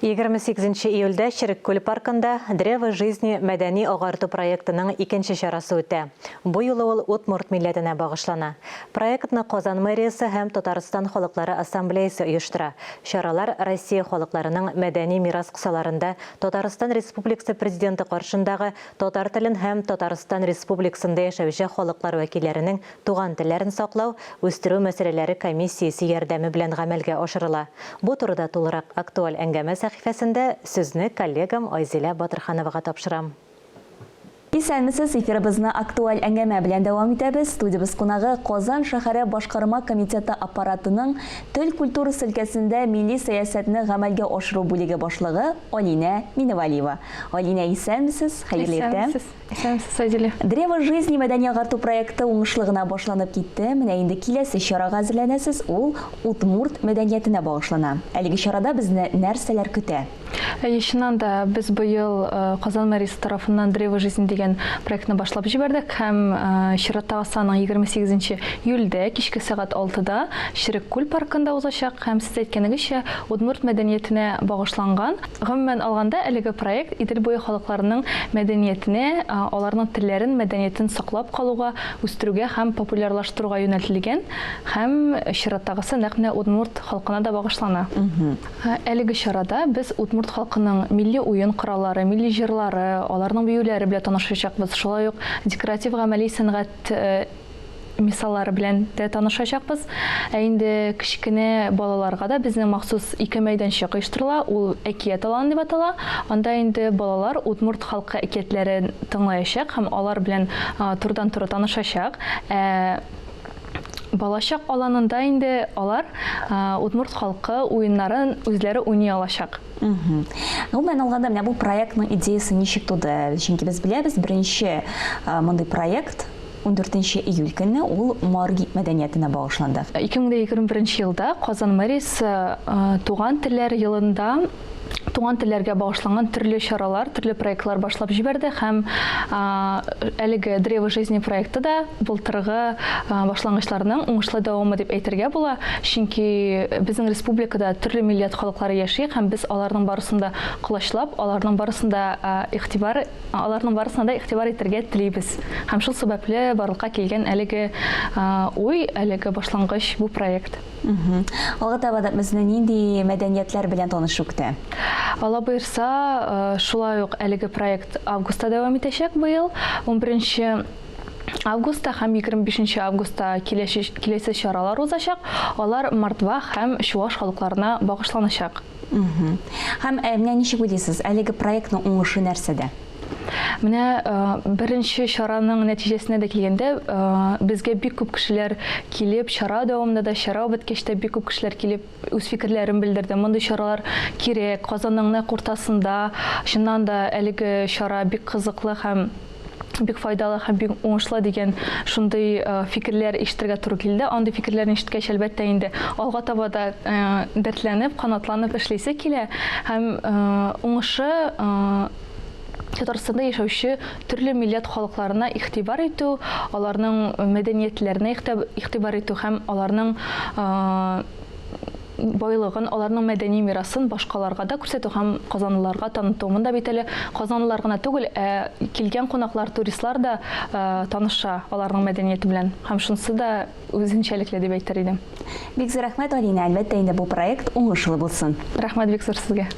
28 июльдә Черек күл паркында Древо жизни мәдәни-агарту проектының икенче чарасы үтә. Бу юлы ул удмурт милләтенә багышлана. Проектны Казан мэриясе һәм Татарстан халыклары ассамблеясе оештыра. Чаралар Россия халыкларының мәдәни мирас кысаларында Татарстан Республикасы Президенты каршындагы Татар телен һәм Татарстан Республикасында яшәүче халыклар вәкилләренең туган телләрен саклау, үстерү мәсьәләләре комиссиясе ярдәме белән гамәлгә ашырыла. Бу турыда тулырак Актуаль әңгәмә сәхифәсендә сүзне коллегам Айзилә Батырхановага тапшырам. Исәнмесез, эфирыбызны Актуаль әңгәмә белән дәвам итәбез. Студиябез кунагы, Казан шәһәре Башкарма комитеты аппаратының тел культурасы өлкәсендә милли сәясәтне гамәлгә ашыру бүлеге башлыгы Алинә Миневалиева. Алинә, исәнмесез, хәерле иртә. Исәнмесез. Исәнмесез, Айзилә. Древо жизни мәдәни-агарту проекты уңышлы гына башланып китте. Менә инде киләсе чарага әзерләнәсез, ул удмурт мәдәниятенә багышлана. Әлеге чарада безне нәрсәләр көтә? Әйе, чыннан да, без быел Казан мэриясе тарафыннан Древо жизни дигән проектны башлап җибәрдек һәм чираттагысы аның 28 нче июльдә кичке сәгать алтыда Черек күл паркында узачак һәм, сез әйткәнегезчә, удмурт мәдәниятенә багышланган. Гомумән алганда, әлеге проект Идел буе халыкларының мәдәниятенә, аларның телләрен, мәдәниятен саклап калуга, үстерүгә һәм популярлаштыруга юнәлтелгән һәм чираттагысы нәкъ менә удмурт халкына да багышлана. Әлеге чарада без удмурт халкының милли уен кораллары, милли җырлары, аларның биюләре белән танышачакбыз, шулай ук декоратив-гамәли сәнгать мисаллары белән дә танышачакбыз. Ә инде кечкенә балаларга да безнең махсус ике мәйданчык оештырыла, ул Әкият аланы дип атала. Анда инде балалар удмурт халкы әкиятләрен тыңлаячак һәм алар белән турыдан-туры танышачак. Ә Балачак аланында инде алар удмурт халкы уеннарын үзләре уйный алачак. Гомумән алганда, менә бу проектның идеясе ничек туды? Чөнки без беләбез, беренче мондый проект 14 июль көнне ул Марги мәдәниятенә багышланды. 2021 елда Казан мэриясе Туган телләр елында туган телләргә багышланган төрле чаралар, төрле проектлар башлап җибәрде һәм әлеге Древо жизни проекты да былтыргы башлангычларның уңышлы дәвамы дип әйтергә була, чөнки безнең республикада төрле милләт халыклары яши һәм без аларның барысын да колачлап, аларның барысын да игътибар Аларның барысына да игътибар итәргә телибез. Һәм шул сәбәпле барлыкка килгән әлеге уй, әлеге башлангыч бу проект. Алга таба да безне нинди мәдәниятләр белән танышу көтә? Алла боерса, шулай ук әлеге проект августта дәвам итәчәк быел. 11 августта һәм 25 августта киләсе чаралар узачак. Алар мордва һәм чуаш халыкларына багышланачак. Һәм э, менә ничек уйлыйсыз, әлеге проектның уңышы нәрсәдә? Менә э, беренче чараның нәтиҗәсенә дә килгәндә, э, безгә бик күп кешеләр килеп, чара дәвамында да, чара беткәч тә бик күп кешеләр килеп үз фикерләрен белдерде. Мондый чаралар кирәк. Казанның нәкъ уртасында, чыннан да әлеге чара бик кызыклы һәм бик файдалы һәм бик уңышлы дигән шундый э, фикерләр ишетергә туры килде. Андый фикерләрне ишеткәч, әлбәттә инде, алга таба да э, дәртләнеп, канатланып эшлисе килә һәм э, уңышы Татарстанда яшәүче төрле милләт халыкларына игътибар итү, аларның мәдәниятләренә игътибар итү һәм аларның байлыгын, аларның мәдәни мирасын башкаларга да күрсәтү һәм казанлыларга таныту. Монда бит әле казанлылар гына түгел, ә килгән кунаклар, туристлар да таныша аларның мәдәнияте белән. Һәм шунысы да үзенчәлекле дип әйтер идем. Бик зур рәхмәт, Алинә. Әлбәттә инде, бу проект уңышлы булсын. Рәхмәт бик зур сезгә.